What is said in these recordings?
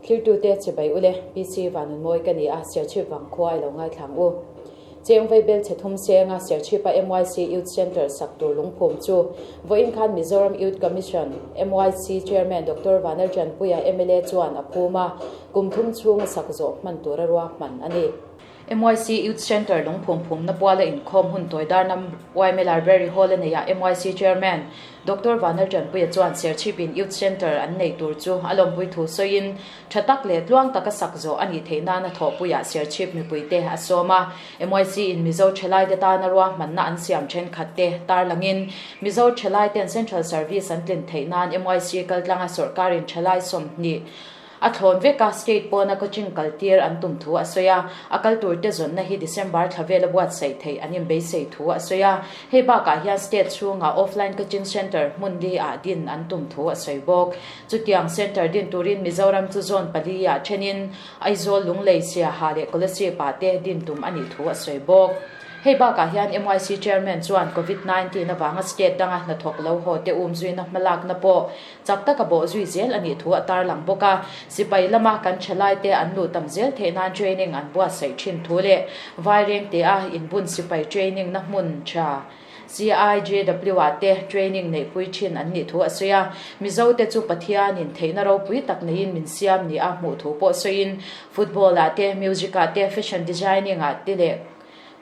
Thlirtute chibai ule, PC Vanunmawi ka ni a, Serchhip vangkhua i lo ngaithlang u. Cheng Vaibel chhe thum senga Serchhipa MYC Youth Centre sak tur lungphum chu vawiin khan Mizoram Youth Commission, MYC, Chairman Doctor Vanlalṭanpuia mla chuan a phum a, kum thum chhunga sak zawh hman tura ruahman a ni. MYC Youth Centre lungphum phumna puala inkhawm hun tawi dar nam YMA Library Hall a neihah MYC Chairman Doctor Vanlalṭanpuia chuan Serchhipin Youth Centre an nei tur chu a lawmpui thu sawiin tha tak leh tluang taka sak zawh a nih theih nana thawhpuiah Serchhip mipuite a sawm a. MYC in Mizo thalaite tana ruahmanna an siam thenkhat te tarlangin Mizo thalaiten Central Service an tlin theih nan MYC kaltlanga sawrkarin thalai 20 A thlawn vek a, state pawna coaching kal tir an tum thu a sawi a, a kal tur te zawnna hi December thla vela buatsaih theih an inbeisei thu a sawi a. Hei bakah hian state chhungah offline coaching centre hmun li ah din an tum thu a sawi bawk. Chutiang centre din turin Mizoram chu zone pali ah thenin Aizawl, Lunglei, Siaha leh Kolasib ah te din tum a nih thu a sawi bawk. Hei bakah hian MYC Chairman chuan Covid 19 avanga state danga hnathawk lo haw te umzuina hmalakna pawh Chak taka bawh zui zel a nih thu a tarlang bawk a, sipai lama kan thalaite an luh tam zel theih nan training an buatsaih thin thu leh Vairengte-a inbun sipai training na hmun tha CIJW ah te training neihpui thin an nih thu a sawi a, Mizote chu Pathianin theihna ropui tak neiin min siam nia hmuh thu pawh sawiin football ah te, music ah te, fashion designing ah te leh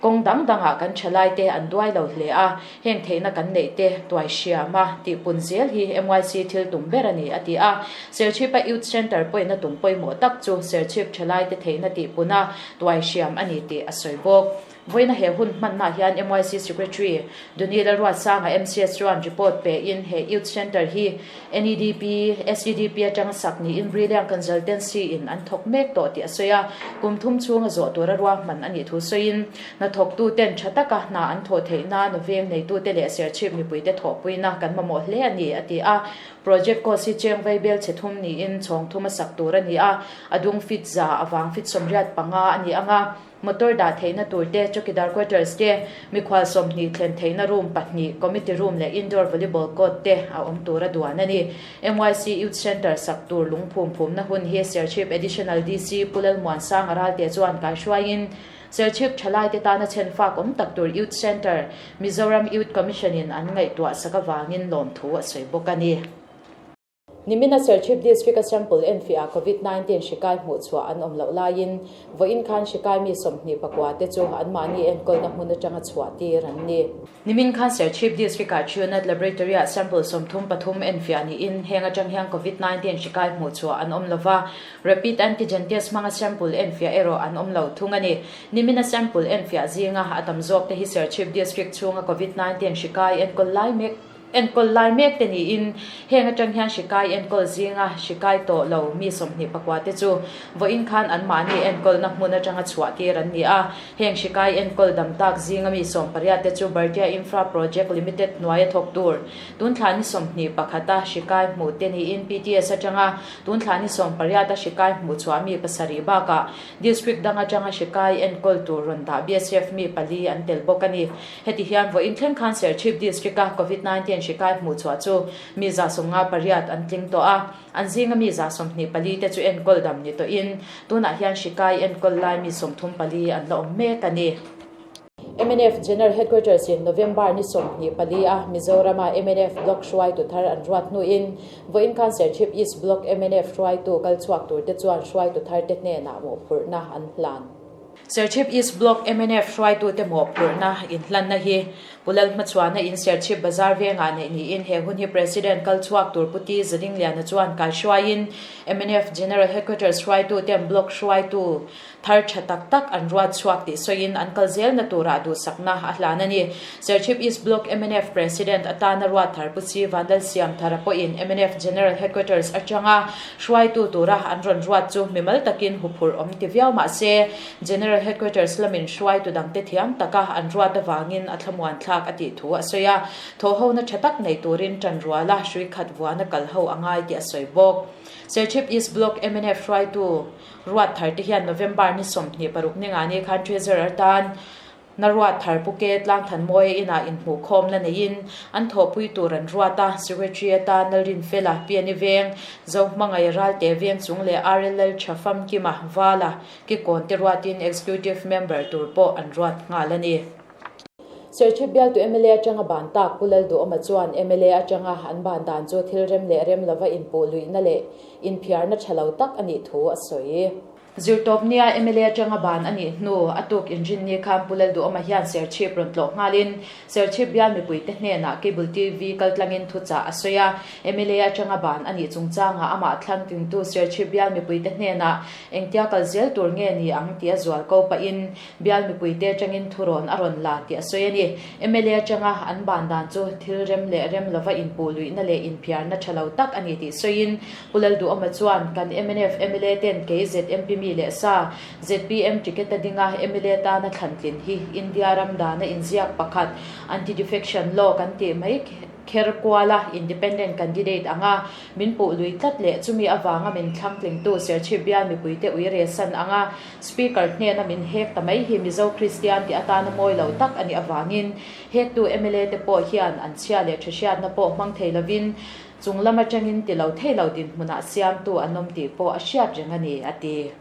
Kawng dang dangah kan thalaite an duai lo hle a, heng theihna kan neih te tuai hriam a tihpun zel hi MYC thil tum ber a ni, a ti a. Serchhipa Youth Centre pawina tum pawimawh tak chu Serchhip thalaite theihna tihpun a tuai hriam a ni tih a sawi bawk. Vawiina he hun hmannaah hian MYC Secretary Duni Lalruatsanga MCS chuan report pein he Youth Centre hi NEDP, SEDP atanga sak niin Brilliant Consultancy in an thawk mek tawh tih a sawi a, kum thum chhunga zawh tura ruahman a nih thu sawiin, hnathawktu ten tha taka hna an thawh theih nan veng neitute leh Serchhip mipuite thawhpuina kan mamawh hle a ni, a ti a. Project cost hi cheng vaibel chhe thum niin chhawng thuma sak tur a ni a, a dung fit za avang fit 85 a ni ang a. Motor dah theihna tur te, chowkidar quarters te, mikhual 20 thlen theihna room pahnih, committee room leh indoor volleyball court te a awm tur a duan a ni. MYC Youth Centre sak tur lungphum phumna hun hi Serchhip Additional DC Pu Lalmuansanga Ralte chuan kaihruaiin Serchhip thalaite tana chhenfak awm tak tur Youth Centre Mizoram Youth Commission in an ngaihtuah sak avangin lawmthu a sawi bawk a ni. Nimina Serchhip District a sample enfiah Covid 19 hri kai hmuh chhuah an awm loh laiin vawiin khan hri kai mi 24 te chu anmahni enkawlna hmun atanga chhuah tir an ni. Nimin khan Serchhip District ah Truenat Laboratory ah sample 33 enfiah niin heng atang hian Covid 19 hri kai hmuh chhuah an awm lova, Rapid Antigen Test hmanga sample enfiah erawh an awm lo thung a ni. Nimina sample enfiah zinga a tam zawk te hi Serchhip District chhunga Covid 19 hri kai enkawl lai mek Enkawl lai mek te niin heng atang hian hri kai enkawl zinga hri kai tawh lo mi 29 te chu vawiin khan anmahni enkawlna hmun atanga chhuah tir an ni a. Heng hri kai enkawl dam tak zinga mi 18 te chu Bhartiya Infra Project Limited hnuaia thawk tur tunthla ni 21 a hri kai hmuh te niin PTS atanga tunthla ni 18 a hri kai hmuh chhuah mi pasarih bakah District dang atanga hri kai enkawl tur rawn dah BSF mi pali an tel bawk a ni. Heti hian vawiin thleng khan Serchhip District-a Covid 19 hri kai hmuh chhuah chu mi 58 an tling tawh a, an zinga mi 24 te chu enkawl dam ni tawhin tunah hian hri kai enkawl lai mi 34 an la awm mek a ni. Mnf General Headquarters in November ni 24 a Mizorama mnf Block hruaitu thar an ruat hnuin vawiin khan Serchhip East Block mnf hruaitu kal chhuak tur te chuan hruaitu thar te hnenah mawhphurhna an hlan. Serchhip East Block mnf hruaitute mawhphurhna inhlanna hi Pu Lalhmachhuana in Serchhip Bazar vengah neih niin he hun hi President kal chhuak tur Pu T Zadingliana chuan kaihruaiin mnf General Headquarters hruaituten Block hruaitu thar tha tak tak an ruat chhuak tih sawiin an kal zelna turah duhsakna a hlan a ni. Serchhip East Block mnf President atana ruat thar Pu C Vanlalsiamthara pawhin mnf General Headquarters atanga Hruaitu tura an rawn ruat chu mimal takin huphurh awm ti viau mah se, General Headquarters lamin hruaitu dangte thiam taka an ruat avangin a thlamuan thlak a tih thu a sawi a, thawhhona tha tak nei turin ṭanruala hrui khat vuana kal ho a ngai tih a sawi bawk. Serchhip East Block mnf hruaitu ruat thar te hian November ni 26 ni nga ni khan Treasurer tan. Na ruat thar Pu Ke Tlangthanmawia inah inhmuhkhawmna neiin an thawhpui tur an ruat a, Secretary atan Lalrinfela, Piani Veng, Zohmangaih Ralte Veng chung leh RL Tha Famkima, Vala, Kikawn te ruatin Executive Member tur pawh an ruat nghal a ni. Serchhip bialtu mla atanga ban tak Pu Lalduhawma chuan mla atanga an ban dan chu thil rem leh rem lova inpuh luihna leh inphiarna tha lo tak a nih thu a sawi. Zirtawpnia mla atanga ban a nih hnu a tuk inrinni khan Pu Lalduhawma hian Serchhip rawn tlawh nghalin Serchhip bial mipuite hnenah Cable TV kaltlangin thuchah a sawi a. Mla atanga ban a nih chungchangah amah thlangtingtu Serchhip bial mipuite hnenah engtia kal zel tur nge ni ang tih a zual ko pahin bial mipuite atangin thurawn a rawn la tih a sawi a ni. Mla atanga an ban dan chu thil rem leh rem lova inpuh luihna leh inphiarna tha lo tak a ni tih sawiin Pu Lalduhawma chuan, Kan mnf mla ten kei ZMP mi leh sa, zpm ticket a dinga mla tana thlantlin hi India ram dana inziak pakhat, anti-defection law kan tih mai kher kuala independent candidate anga min puh lui tlat leh chumi avanga min thlangtlingtu Serchhip bial mipuite uire san anga Speaker hnena min hek ta mai hi Mizo Kristian tih atana mawi lo tak a nih avangin hektu mla te pawh hian an chhia leh thahriatna pawh hmang thei lovin Chung lam atangin ti lo thei lo dinhmunah siamtu an awm tih pawh a hriat reng a ni, a ti.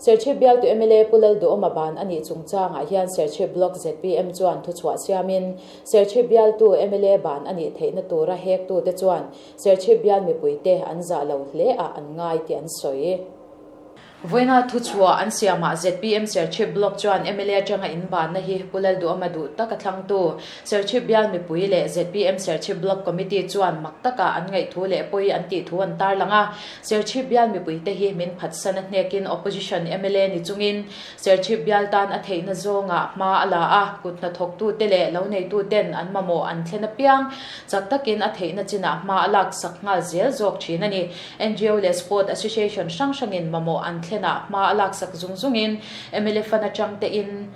Serchhip bialtu mla Pu Lalduhawma ban a nih chungchangah hian Serchhip Block zpm chuan thuchhuah siamin Serchhip bialtu mla ban a nih theihna tura hektute chuan Serchhip bial mipuite an zah lo hle ah an ngai tih an sawi. Vawiina thuchhuah an siamah zpm Serchhip Block chuan mla atanga inbanna hi Pu Lalduhawma duh tak a thlangtu Serchhip bial mipui leh zpm Serchhip Block Committee chuan mak taka an ngaihthu leh pawi an tih thu an tarlang a. Serchhip bial mipuite hi min phatsan a hnekin Opposition mla ni chungin Serchhip bial tan a theihna zawngah hma a la a, kut hnathawktute leh lo neituten an mamawh an thlen apiang chak takin a theihna chinah hma a laksak nghal zel zawk thin a ni. Ngo leh Sport Association hrang hrangin mamawh an thlenah hma a laksak zung zungin mla fund atang tein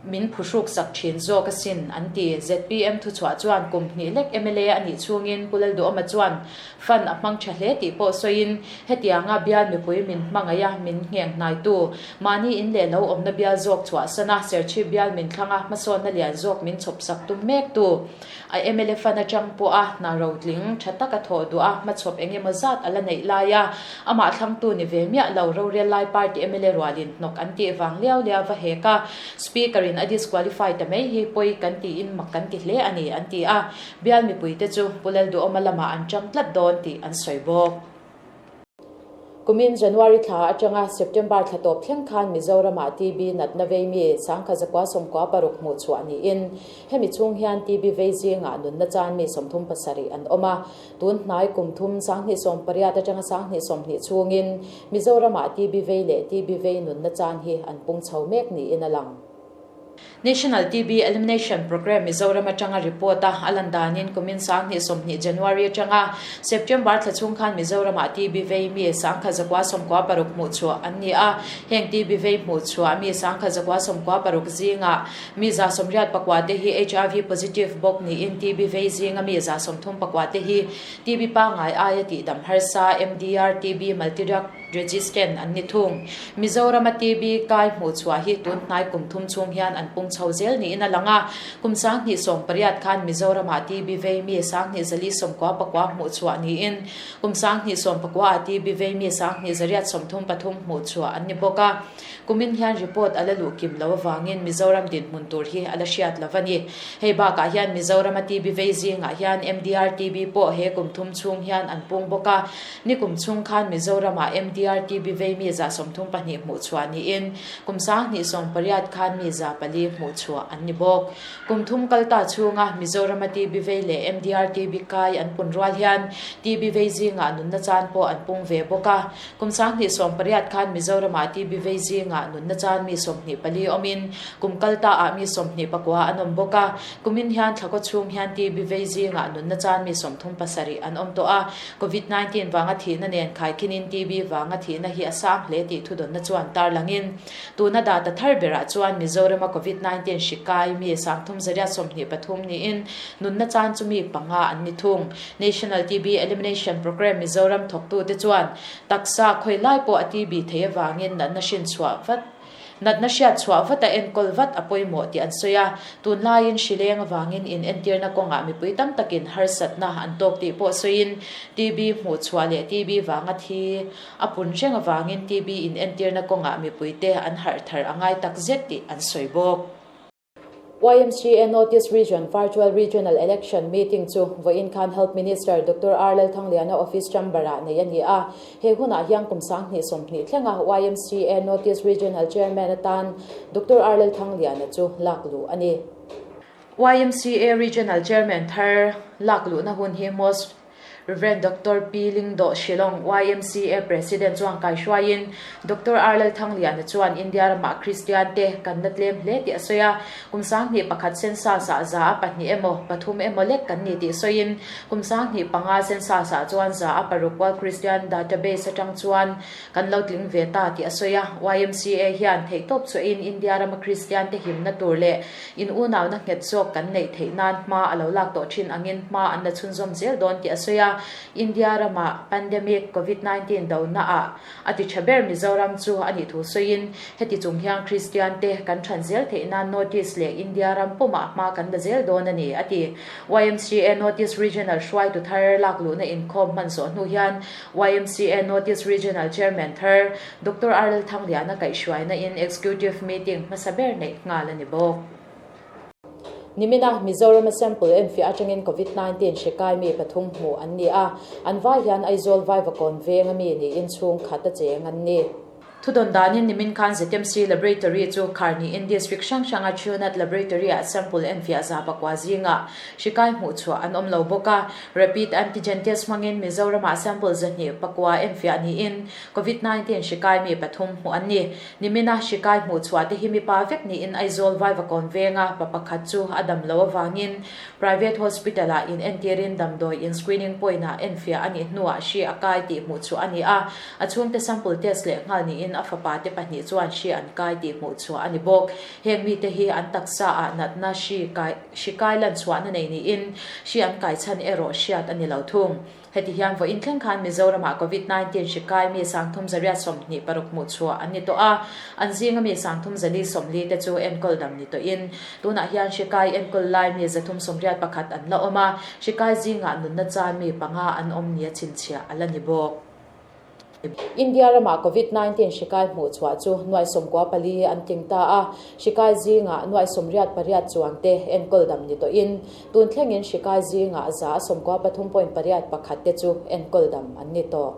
min phuhruk sak thin zawk asin an ti. Zpm thuchhuah chuan kum hnih lek mla a nih chhungin Pu Lalduhawma chuan fund a hmang tha hle tih pawh sawiin hetianga bial mipui min hmangaih a min ngheng hnaitu mahni in leh lo awmna bial zawk chhuahsan a Serchhip bial min thlang a hmasawnna lian zawk min chhawp sak tum mek tu A mla fan atang pawh a hna rotling tha tak a thawh duh a, hmachhawp eng emaw zat a la neih lai a, amah thlangtu ni ve miah lo rorel lai party mla rualin hnawk an tih vang liau liau va hek a, Speaker in a disqualify ta mai hi pawi kan tiin mak kan ti hle a ni an ti a, bial mipuite chu Pu Lalduhawma lamah an tang tlat dawn tih an sawi bawk. Kumin January thla atanga September thla tawp thleng khan Mizoramah TB natna vei mi sangkha zakua sawmkua paruk hmuh chhuah niin hemi chhung hian TB vei zingah nunna chan mi 37 an awm a. Tun hnai kum thum 2018 atanga 2020 chhungin Mizoramah TB vei leh TB vei nunna chan hi an pung chho mek niin a lang. National TB Elimination Programme Mizoram atanga report a a lan danin kumin 2020 January atanga September thla chhung khan Mizoramah TB vei mi 1996 hmuh chhuah an ni a. Heng TB vei hmuh chhuah mi 1996 zingah mi 84 te hi HIV positive bawk niin TB vei zinga mi 34 te hi TB pangngai aia tihdam harsa MDR TB multidrug Resistant an ni thung. Mizorama TB kai hmuh chhuah hi tun hnai kum thum chhung hian an pung chho zel niin a lang a. Kum 2018 khan Mizoramah TB vei mi 2494 hmuh chhuah niin kum 2019 ah TB vei mi 2833 hmuh chhuah an ni bawk a. Kumin hian report a la luh kim lo avangin Mizoram dinhmun tur hi a la hriat lo a ni. Hei bakah hian Mizorama TB vei zingah hian MDR TB pawh he kum thum chhung hian an pung bawk a. Nikum chhung khan Mizoramah MDR TB vei mi 32 hmuh chhuah niin kum 2018 khan mi 4 hmuh chhuah an ni bawk. Kum thum kal ta chhunga Mizorama TB vei leh MDR TB kai an pun rual hian TB vei zingah nunna chan pawh an pung ve bawk a. Kum 2018 khan Mizoramah TB vei zingah nunna chan mi 24 awmin kum kal taah mi 29 an awm bawk a. Kumin hian thlakaw chhung hian TB vei zingah nunna chan mi 37 an awm tawh a. Covid 19 vanga thihna nen khaikhinin TB vanga thihna hi a sang hle tih thudawnna chuan tarlangin tuna data thar berah chuan Mizorama Covid 19 hri kai mi 3323 niin nunna chan chu mi panga an ni thung. National TB Elimination Programme Mizoram thawktute chuan taksa khawi lai pawh a TB thei avangin natna hrin chhuah vat. Natna hriat chhuah vata enkawl vat a pawimawh tih an sawi a, tunlaiin hrileng avangin inentirna kawngah mipui tam takin harsatna an tawk tih pawh sawiin TB hmuh chhuah leh TB vanga thi a pun reng avangin TB inentirna kawngah mipuite an harh thar a ngai tak zet tih an sawi bawk. YMCA North East Region Virtual Regional Election Meeting chu vawiin khan Health Minister Doctor R Lalthangliana Office Chamber-ah nei a ni a. He hunah hian kum 2020 thlenga YMCA North East Regional Chairman atan Doctor R Lalthangliana chu lak luh a ni. YMCA Regional Chairman thar lak luhna hun hi Most Rev. Doctor Pi Lingdoh Shillong, YMCA President chuan kaihruaiin Doctor R. Lalthangliana chuan India ramah Kristian te kan la tlem hle tih a sawi a, kum 2001 census ah 100 emaw pathum emaw lek kan ni tih sawiin kum 2005 census ah chuan 6% World Christian Database atang chuan kan lo tling ve ta tih a sawi a. YMCA hian theihtawp chhuahin India rama Kristian te himna tur leh In unauna nghet zawk kan neih theih nan hma a lo lak tawh thin angin hma an la chhunzawm zel dawn tih a sawi a. India rama pandemic Covid 19 dona ah a ti tha ber Mizoram chu a nih thu sawiin heti chung hian Kristian te kan than zel theih nan North East leh India ram pumah hma kan la zel dawn a ni a ti. YMCA North East Regional hruaitu thar lak luhna inkhawm hman zawh hnu hian YMCA North East Regional Chairman thar Doctor R Lalthangliana kaihhruaina in Executive Meeting hmasa ber neih nghal a ni bawk. Nimina Mizoram-a sample enfiah atangin Covid 19 hre kai mi pathum hmuh an ni a, an vai hian Aizawl Vaivakawn venga mi niin chhung khat a cheng an ni. Thudawn danin nimin khan ZMC Laboratory chu khar niin District hrang hranga Truenat Laboratory-ah sample enfiah 100 zingah hri kai hmuh chhuah an awm lo bawk a, Rapid Antigen Test hmangin Mizoram-ah sample 209 enfiah niin Covid 19 hri kai mi pathum hmuh an ni. Nimina hri kai hmuh chhuah te hi mipa vek niin Aizawl Vaivakawn venga pa pakhat chu a dam lo avangin Private Hospital ah in entirin damdawi in screening point ah enfiah a nih hnuah hri a kai tih hmuh chhuah a ni a, a chhungte sample test leh nghal niin a fapa te pahnih chuan hri an kai tih hmuh chhuah a ni bawk. Heng mite hi an taksa ah natna hri kai hri kai lan chhuahna nei niin hri an kai chhan erawh hriat a ni lo thung. Heti hian vawiin thleng khan Mizoramah Covid 19 hri kai mi 326 hmuh chhuah an ni tawh a, an zinga mi 34 te chu enkawl dam ni tawhin tunah hian hri kai enkawl lai mi 381 an la awm a, hri kai zingah nunna chan mi panga an awm nia chhinchhiah a la ni bawk. India ramah Covid 19 hri kai hmuh chhuah chu nuai 94 an tling ta a, hri kai zingah nuai 88 chuang te enkawl dam ni tawhin tun thlengin hri kai zingah 93.81 te chu enkawl dam an ni tawh.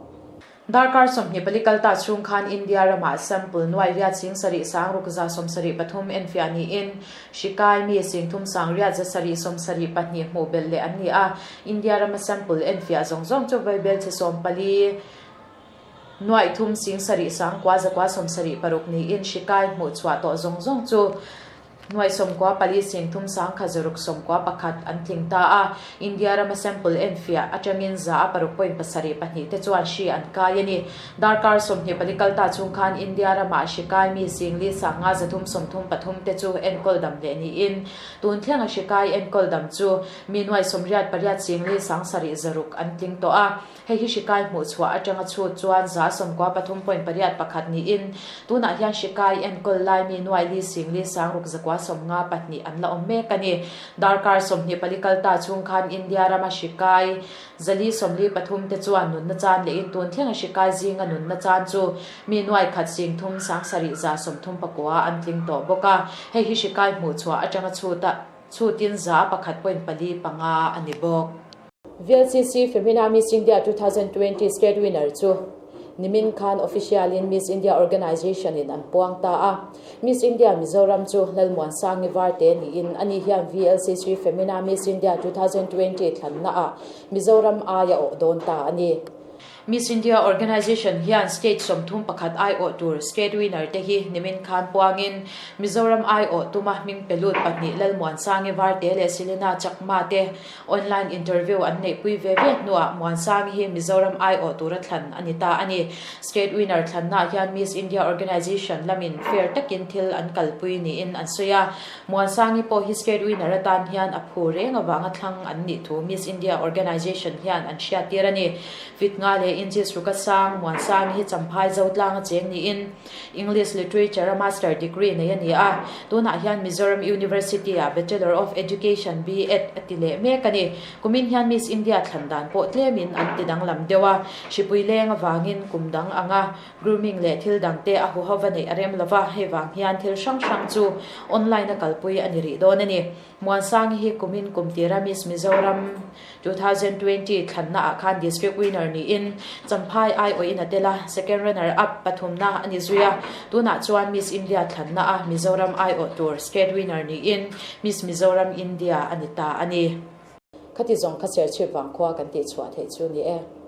Darkar 24 kal ta chhung khan India ramah sample nuai riat sing sarih sang ruk 73 enfiah niin hri kai mi 3 sang riat 772 hmuh belh leh an ni a. India rama sample enfiah zawng zawng chu vaibel chhe 14 nuai thum sing sarih sang kua zakua 76 niin hri kai hmuh chhuah tawh zawng zawng chu nuai 94 sing thum sang kha zaruk 91 an tling ta a. India rama sample enfiah atangin 6.72 te chuan hri an kai a ni. Darkar 24 kal ta chhung khan India rama hri kai mi sing li sang nga zathum 33 te chu enkawl dam leh niin tun thlenga hri kai enkawl dam chu mi nuai 88 sing li sang sarih zaruk an tling tawh a. Hei hi hri kai hmuh chhuah atanga chhut chuan 93.81 niin tunah hian hri kai enkawl lai mi nuai li sing li sang ruk zakua 52 an la awm mek a ni. Darkar 24 kal ta chhung khan India rama hri kai 443 te chuan nunna chan lehin tun thlenga hri kai zinga nunna chan chu mi nuai khat sing thum sang sarih 39 an tling tawh bawk a. Hei hi hri kai hmuh chhuah atanga chhuta chhutin 1.45 a ni bawk. VLCC Femina Miss India 2020 State Winner chu nimin khan official in Miss India Organisation in an puang ta a. Miss India Mizoram chu Lalmuansangi Varte niin ani hian VLCC Femina Miss India 2020 thlanna ah Mizoram aia awh dawn ta a ni. Miss India Organisation hian state 31 aiawh tur state winner te hi nimin khan puangin Mizoram aiawh tuma hming pelut pahnih Lalmuansangi Varte leh Selena Chakma te online interview an neih pui ve ve hnuah Muansangi hi Mizoram aiawh tura thlan a ni ta a ni. State winner thlanna hian Miss India Organisation lamin fair takin thil an kalpui niin an sawi a. Muansangi pawh hi state winner atan hian a phu reng awanga thlang an nih thu Miss India Organisation hian an hriat tir a ni. Fit nga leh. leh inches ruka sang, Muansangi hi Champhai Zotlanga cheng niin English Literature-a Master degree nei a ni a. Tunah hian Mizoram University-ah Bachelor of Education, B.Ed, a ti leh mek a ni. Kumin hian Miss India thlan dan pawh tlemin an ti danglam deuh a, hripui leng avangin kum dang anga grooming leh thil dangte a huhova neih a rem lova, hei vang hian thil hrang hrang chu online a kalpui a ni rih dawn a ni. Muansangi hi kumin kum tira Miss Mizoram 2020 thlanna ah khan District Winner niin Champhai aiawhin a tel a, Second Runner Up pathumna a ni zui a, tunah chuan Miss India thlanna a Mizoram aiawh tur State Winner niin Miss Mizoram India a ni ta a ni. Khati zawng kha Serchhip vangkhua kan tihchhuah theih chu ni e.